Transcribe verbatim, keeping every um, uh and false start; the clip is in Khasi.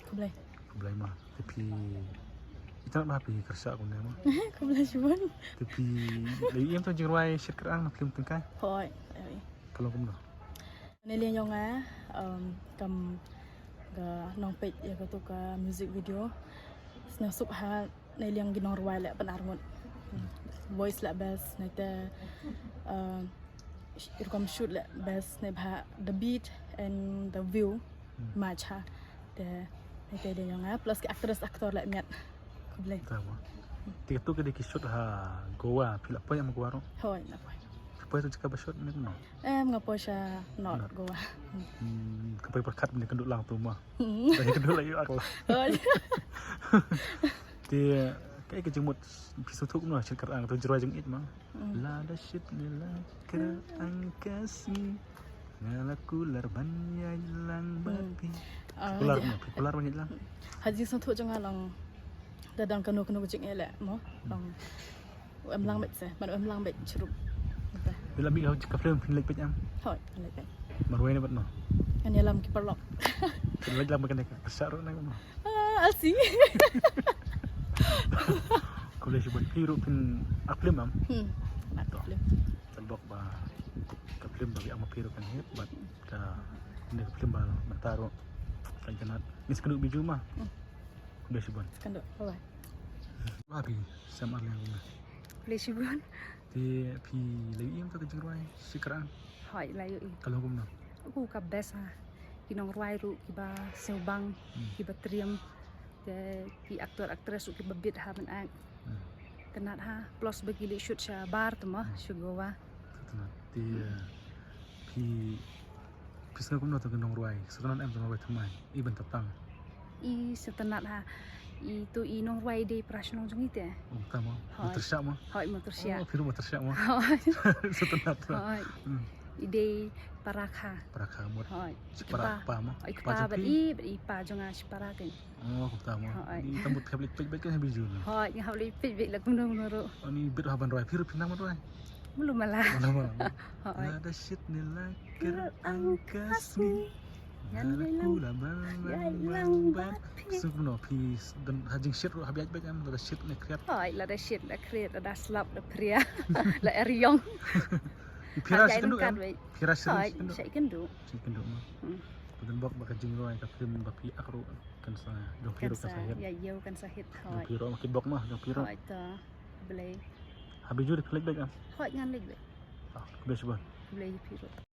Khublei. Khublei ma. Te phi, ita ba phi kyrshah kumne ma. Khublei shibun. Te phi, la ïohi em to jingrwai Shit Kyrang na film Tyngkai? Hooid. Ka long kumno? Nalliang jong nga, um, kam ka nongpeit ïa kato ka music video. Sngewsuk ha nalliang ki nongrwai leh ban arngut. Voice leh best, naite, um, rukom shoot leh best, ne bha the beat and the view match ha. Te, naite dei jong nga, plus ki actress actor leh miat. Khublei. Te kato ka dei ki shoot ha Goa, phi la poi em Goa ruh? Hooid, la poi. Phi poi to jaka ba shoot ne kumno? Em, nga poi sha North Goa. Hmm, ka poi pyrkhat ne kynduh lang to ma. Ka kynduh la ïoh ak la. Te kaei ka jingmut phi sngewthuh kumno Shit Kyrang, to jingrwai jingïeit ma. Lada shit ne la kyrang ka sngi, nga la kular ban ïaid lang bad phi. Kular ne, phi kular ban ïaid lang. Ha jingsngewthuh jong nga long da dang kano kano ka jingeh leh mo. Long em lang bad se, man em lang bad chirup. Ila mi ka film phin leit bad em. Hooid, leit bad. Marwei ne bad no. Kan ïalam ki paralok. Phin leit lang bad kane ka sa ro ne no. Ah, asi. Khublei shibun, phi ruh phin act film em? Hmm. Act film. Kan bok ba ka film ba phi act ma phi ruh kan hit bad ka ne ka film ba mynta ruh kan janat. Ni skyndu biju ma. Hmm. Khublei shibun. Skyndu. Bye bye. Ba phi sem ar liang kumne. Khublei shibun. Te phi la ïohi em to ka jingrwai Shit Kyrang? Hooid, la ïohi. Ka long kumno? Ka best ha. Ki nongrwai ruh kiba sngewbang, kiba triem. Te ki actor actress ruh kiba bit ha ban act. Tynnat ha, plus ba ki leit shoot sha bar to ma, sha Goa. Tynnat. Te phi, phi sngew kumno to ki nongrwai? Sngewtynnat em to nongrwai thymmai? I ban tatang. I sngewtynnat ha. I to i nongrwai dei para shnong jong i te. Oh, ta ma. Hooid. Mutyrshah ma? Hooid, Mutyrshah. Oh, phi ruh Mutyrshah ma? Hooid. Sngewtynnat. Hooid. I dei para kha. Para kha mut. Hooid. Shipara kpa ma? Hooid, kpa bad i, bad i pa jong nga shipara kein. Oh, kumta mo. Hooid. Ni tambut hap leit peit beit kan ha biju na. Hooid, nga hap leit peit beit la kumno kumno ruh. Oh, ni bit ha ban rwai, phi ruh phi nang ban rwai? Mulu mala. Mulu mala. Hooid. Lada shit ne la kyrang ka sngi, nga la kular ban ïaid lang bad phi. Sngewbha phi, ha jingshit ruh hap ïaid beit em, lada shit ne khriat. Hooid, lada shit la khriat, lada slap la phria, la eriong. Phi ra shi kynduh em? Phi ra shi kynduh? Shi kynduh. Shi kynduh mo. Ka don bok ba ka jingrwai ka film ba phi act ruh kan sa, jong phi ruh kan sa hit. Ïa ïew kan sa hit. Jong phi ruh ma ki bok ma, jong phi ruh. Hooid ta. Blei. Ha biju de phi leit beit em? Hooid ngan leit beit. Ah, khublei shibun. Blei phi ruh.